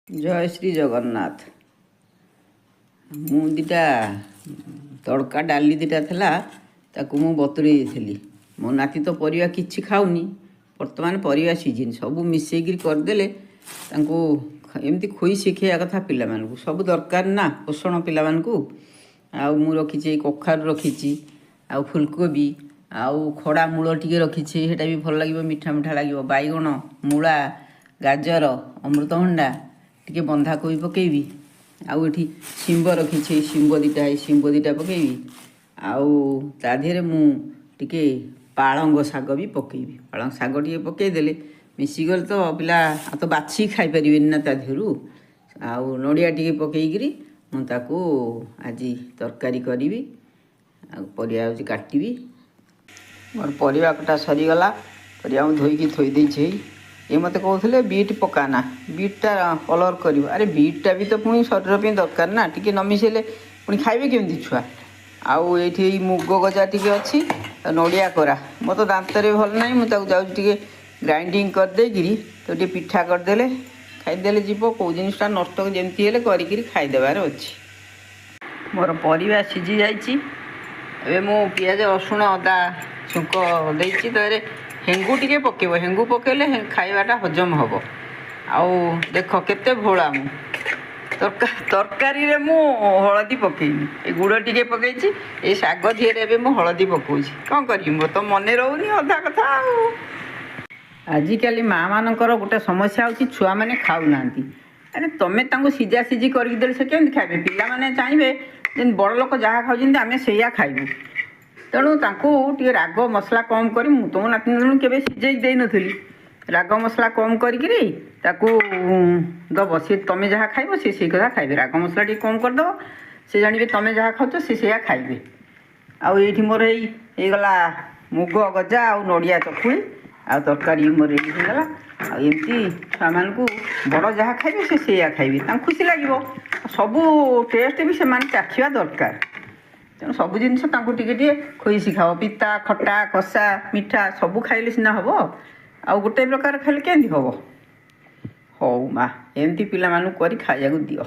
ଜୟ ଶ୍ରୀ ଜଗନ୍ନାଥ। ମୁଁ ଦୁଇଟା ତଡ଼କା ଡାଲି ଦୁଇଟା ଥିଲା, ତାକୁ ମୁଁ ବତୁରେଇ ଦେଇଥିଲି। ମୋ ନାତି ତ ପରିବା କିଛି ଖାଉନି। ବର୍ତ୍ତମାନ ପରିବା ସିଜିନ୍, ସବୁ ମିଶେଇକିରି କରିଦେଲେ ତାଙ୍କୁ ଏମିତି ଖୋଇ ଶିଖେଇବା କଥା। ପିଲାମାନଙ୍କୁ ସବୁ ଦରକାର ନା ପୋଷଣ ପିଲାମାନଙ୍କୁ। ଆଉ ମୁଁ ରଖିଛି ଏଇ କଖାରୁ ରଖିଛି, ଆଉ ଫୁଲକୋବି, ଆଉ ଖଡ଼ା ମୂଳ ଟିକେ ରଖିଛି। ସେଇଟା ବି ଭଲ ଲାଗିବ, ମିଠା ମିଠା ଲାଗିବ। ବାଇଗଣ, ମୂଳା, ଗାଜର, ଅମୃତଭଣ୍ଡା, ଟିକେ ବନ୍ଧାକୋବି ପକେଇବି। ଆଉ ଏଠି ଶିମ୍ବ ରଖିଛି, ଏଇ ଶିମ୍ବ ଦୁଇଟା, ଏଇ ଶିମ୍ବ ଦୁଇଟା ପକେଇବି। ଆଉ ତା ଦେହରେ ମୁଁ ଟିକେ ପାଳଙ୍ଗ ଶାଗ ବି ପକେଇବି। ପାଳଙ୍ଗ ଶାଗ ଟିକେ ପକେଇଦେଲେ ମିଶିଗଲେ ତ ପିଲା ଆଉ ତ ବାଛିକି ଖାଇପାରିବେନି ନା ତା ଦେହରୁ। ଆଉ ନଡ଼ିଆ ଟିକେ ପକେଇକିରି ମୁଁ ତାକୁ ଆଜି ତରକାରୀ କରିବି। ଆଉ ପରିବା ହେଉଛି କାଟିବି। ମୋର ପରିବା କଟା ସରିଗଲା। ପରିବା ମୁଁ ଧୋଇକି ଥୋଇ ଦେଇଛି। ଇଏ ମୋତେ କହୁଥିଲେ ବିଟ୍ ପକାନା, ବିଟ୍ଟା କଲର୍ କରିବ। ଆରେ, ବିଟ୍ଟା ବି ତ ପୁଣି ଶରୀର ପାଇଁ ଦରକାର ନା? ଟିକେ ନ ମିଶାଇଲେ ପୁଣି ଖାଇବେ କେମିତି ଛୁଆ? ଆଉ ଏଇଠି ଏଇ ମୁଗ ଗଜା ଟିକେ ଅଛି, ନଡ଼ିଆ କୋରା। ମୋର ତ ଦାନ୍ତରେ ଭଲ ନାହିଁ, ମୁଁ ତାକୁ ଯାଉଛି ଟିକେ ଗ୍ରାଇଣ୍ଡିଙ୍ଗ କରିଦେଇକିରି ତ ଟିକେ ପିଠା କରିଦେଲେ ଖାଇଦେଲେ ଯିବ। କେଉଁ ଜିନିଷଟା ନଷ୍ଟ, ଯେମିତି ହେଲେ କରିକିରି ଖାଇଦେବାର ଅଛି। ମୋର ପରିବା ସିଝି ଯାଇଛି। ଏବେ ମୁଁ ପିଆଜ, ରସୁଣ, ଅଦା ଛୁଙ୍କ ଦେଇଛି। ତାରେ ହେଙ୍ଗୁ ଟିକେ ପକାଇବ। ହେଙ୍ଗୁ ପକାଇଲେ ଖାଇବାଟା ହଜମ ହେବ। ଆଉ ଦେଖ କେତେ ଭୋଳା ମୁଁ। ତରକାରୀରେ ମୁଁ ହଳଦୀ ପକେଇନି, ଏ ଗୁଡ଼ ଟିକେ ପକେଇଛି। ଏଇ ଶାଗ ଧିଅରେ ଏବେ ମୁଁ ହଳଦୀ ପକାଉଛି। କ'ଣ କରିବି, ମୋର ତ ମନେ ରହୁନି ଅଧା କଥା। ଆଉ ଆଜିକାଲି ମାଆ ମାନଙ୍କର ଗୋଟେ ସମସ୍ୟା ହେଉଛି, ଛୁଆମାନେ ଖାଉନାହାନ୍ତି। ଆରେ, ତମେ ତାଙ୍କୁ ସିଝା ସିଝି କରିକି ଦେଲେ ସେ କେମିତି ଖାଇବେ? ପିଲାମାନେ ଚାହିଁବେ ଯେମିତି ବଡ଼ ଲୋକ ଯାହା ଖାଉଛନ୍ତି, ଆମେ ସେଇଆ ଖାଇବୁ। ତେଣୁ ତାଙ୍କୁ ଟିକେ ରାଗ ମସଲା କମ୍ କରି, ମୁଁ ତ ମୋ ନାତି ନାତୁଣୀଙ୍କୁ କେବେ ସିଝେଇକି ଦେଇନଥିଲି। ରାଗ ମସଲା କମ୍ କରିକିରି ତାକୁ ଦବ। ସିଏ ତମେ ଯାହା ଖାଇବ, ସେ ସେଇ କଥା ଖାଇବେ। ରାଗ ମସଲା ଟିକେ କମ୍ କରିଦେବ, ସେ ଜାଣିବେ ତମେ ଯାହା ଖାଉଛ, ସେ ସେଇଆ ଖାଇବେ। ଆଉ ଏଇଠି ମୋର ଏଇ ହେଇଗଲା ମୁଗ ଗଜା ଆଉ ନଡ଼ିଆ ଚକୁଳି ଆଉ ତରକାରୀ ମୋର ରେଡ଼ି ହେଇଗଲା। ଆଉ ଏମିତି ଛୁଆମାନଙ୍କୁ ବଡ଼ ଯାହା ଖାଇବେ, ସେ ସେଇଆ ଖାଇବେ, ତାଙ୍କୁ ଖୁସି ଲାଗିବ। ସବୁ ଟେଷ୍ଟ ବି ସେମାନେ ଚାଖିବା ଦରକାର। ତେଣୁ ସବୁ ଜିନିଷ ତାଙ୍କୁ ଟିକେ ଟିକେ ଖୋଇ ଶିଖାଅ। ପିତା, ଖଟା, କଷା, ମିଠା ସବୁ ଖାଇଲେ ସିନା ହେବ। ଆଉ ଗୋଟେ ପ୍ରକାର ଖାଇଲେ କେମିତି ହେବ? ହଉ ମା, ଏମିତି ପିଲାମାନଙ୍କୁ କରି ଖାଇବାକୁ ଦିଅ।